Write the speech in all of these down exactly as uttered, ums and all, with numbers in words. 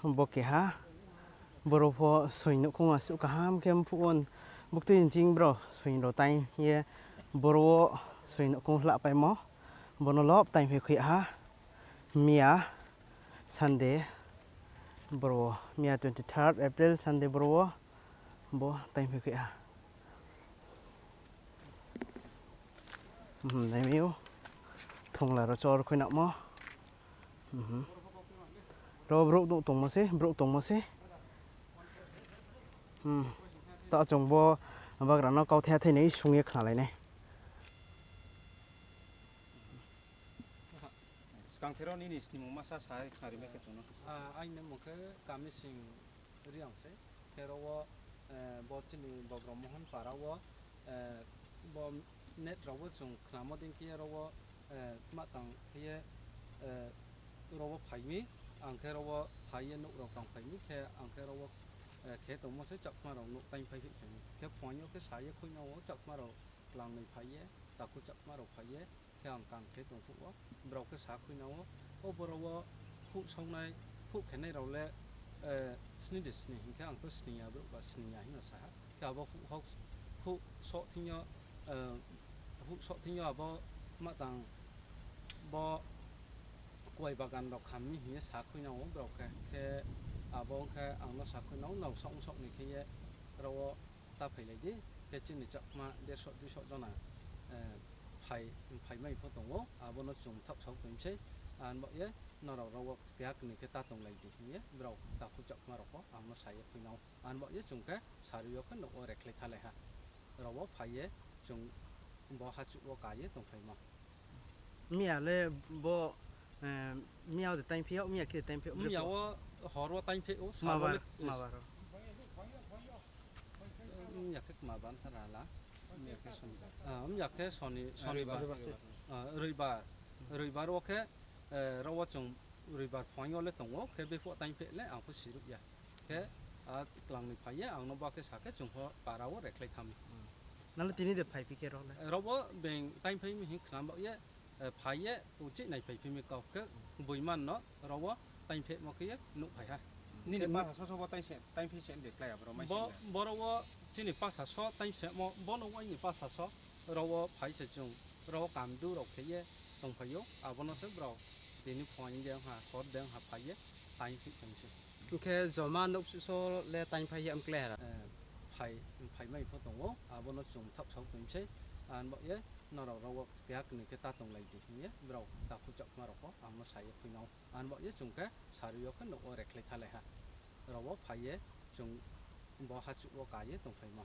Bo keha, boro pho soi nukhung aswk kaham khe mphuo, buktui nching bro soi rw tai ye boro o soi nukhung hla paimo, bono lob tai phi khuya ha, miya Sunday boro o, miya twenty third April Sunday boro o bo tai phi khuya ha. Hmm, naimio. Thongla ro chor khoi nakmo. Mhm. Ro bro nuk tongmo se, bro tongmo se. Hmm. Ta chwng bo bagra no kau thaya thai nei sung ye khna lai nai. Skang thero nini snimung masa sai khna ri me khe chwng no. Ah, aini mung khe Kami Singh Riang se. Khe oro, eh, bo chini Bogrom Mohon para o, eh, bo net rok bo chwng khnamo ding khe oro, eh, ma tang khe, eh, oro phai mi, ang khe oro phai ye nuk rok tong phai mi khe ang khe oro, eh, khe tongmo se Chakma rok nuk tai phai phai mi. Khe phuaino khe sa ye khoi no o Chakma rok twlang nwi phai ye, takhuk Chakma rok phai ye, khe ang kam khe tong phuo, borok khe sa khoi nao, o borok o phuh soknai, phuh khenai rok le, eh, sini de sini, hinkhe ang to sini ya, borok ba sini ya hino sa ha. Khe abo phuh hok, phuh sok thwngyo, eh, phuh sok thwngyo abo ma tang bo kuai bagan rok khamni hiye sa khoi nao borok khe, khe abo wngkhe ang no sa khoi nao, nao sok sok ni khe ye oro o ta phai lai di, khe chini Chakma dersho duisho jona, eh, phai, phai mai pho tongo, abono chwng thap sok tong se, ang bo ye norok rogo keha kwnwi khe ta tong lai di hwnwi borok takhuk Chakma rok pho ang no sa ye khoi nao, ang bo ye chwng khe sa rw yo khe nuk o rekhlai kha lai ha, rok bo phai ye chwng bo ha chuh o ka ye tong phai ma. Miya le bo, eh, miya o de time phiyok, miya khe time phiyok. Miya o hor o time phiyok, sabo Mabar, le Mabar o. Wngya khe kma ban kha rala. Wngya khe soni, ah, wngya khe soni, sonibar. Rwibar. Ah, rwibar. Rwibar o khe, eh, oro o chwng rwibar phuaino le tongo, khe before time phe le ang pho siruk ya. Khe, ah, twlang ni phai ye ang no ba khe sa khe chwng pho para o reklai tham. Nang le tini de phai phi khe oro le? Oro o beng time phai mi hin khna ba ye, eh, phai ye, uchih nai phai phimi kok khe, bui man no, oro o time phehmo khe ye nuk phai ha. Nini pa sa so so bo time se, time phai se de klai abro mai se. Bo, boro o chini pa sa so time semo, bono waini pa sa so, oro o phai se chwng, oro o kam du rok khe ye tong phai o, abono se borok tini phone de ha, hor de ha phai ye, time phai tong se. Hwnkhe joma nuk so so le time phai ye am klai ha. Eh, phai, phai mai pho tongo, abono chwng thap sok tong se, ang bo ye, norok oro o. Keha kwnwi khe ta tong lai di hwnwi borok takhuk Chakma rok pho ang no sa ye khoi nao. Ang bo ye chwng khe sa rw yo khe nuk o reklai kha lai ha. Oro o phai ye chwng bo ha chuh o ka ye tong phai ma.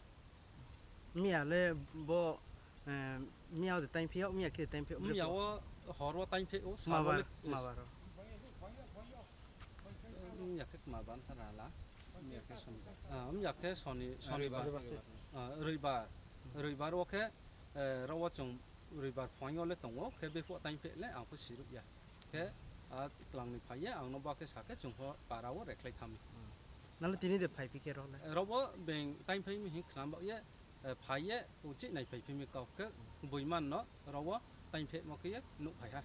Miya le bo, eh, miya o de time phiyok, miya khe time phiyok. Miya o hor o time phiyok, sabo Mabar, le Mabar o. Wngya khe kma ban kha rala. Wngya khe soni, ah, wngya khe soni, sonibar. Rwibar. Ah, rwibar. Rwibar o khe, eh, oro o chwng rwibar phuaino le tongo, khe before time phe le ang pho siruk ya. Khe, ah, twlang ni phai ye ang no ba khe sa khe chwng pho para o reklai tham. Nang le tini de phai phi khe oro le? Oro o beng time phai mi hin khna ba ye, eh, phai ye, uchih nai phai phimi kok khe, bui man no, oro o time phehmo khe ye nuk phai ha.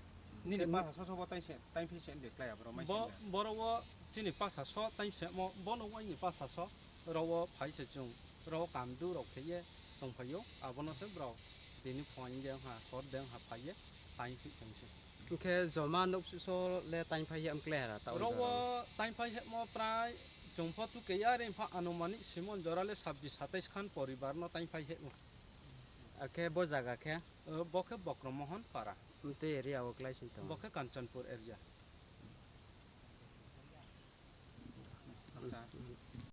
Nini pa sa so so bo time se, time phai se de klai abro mai se. Bo, boro o chini pa sa so time semo, bono waini pa sa so, oro o phai se chwng, oro o kam du rok khe ye tong phai o, abono se borok tini phone de ha, hor de ha phai ye, time phai tong se. Hwnkhe joma nuk so so le time phai ye am klai ha ra ta. Oro o time phai hemo prai chwng pho tu ke ya re pha anumanik simon jora le sabbish satais khan poribar no time phai hemo. Akhe bo jaga khe? O, bo khe Bokrom Mohon para. Amtwi area o klai sing tongo. Bo khe Kanchanpur area. Acha.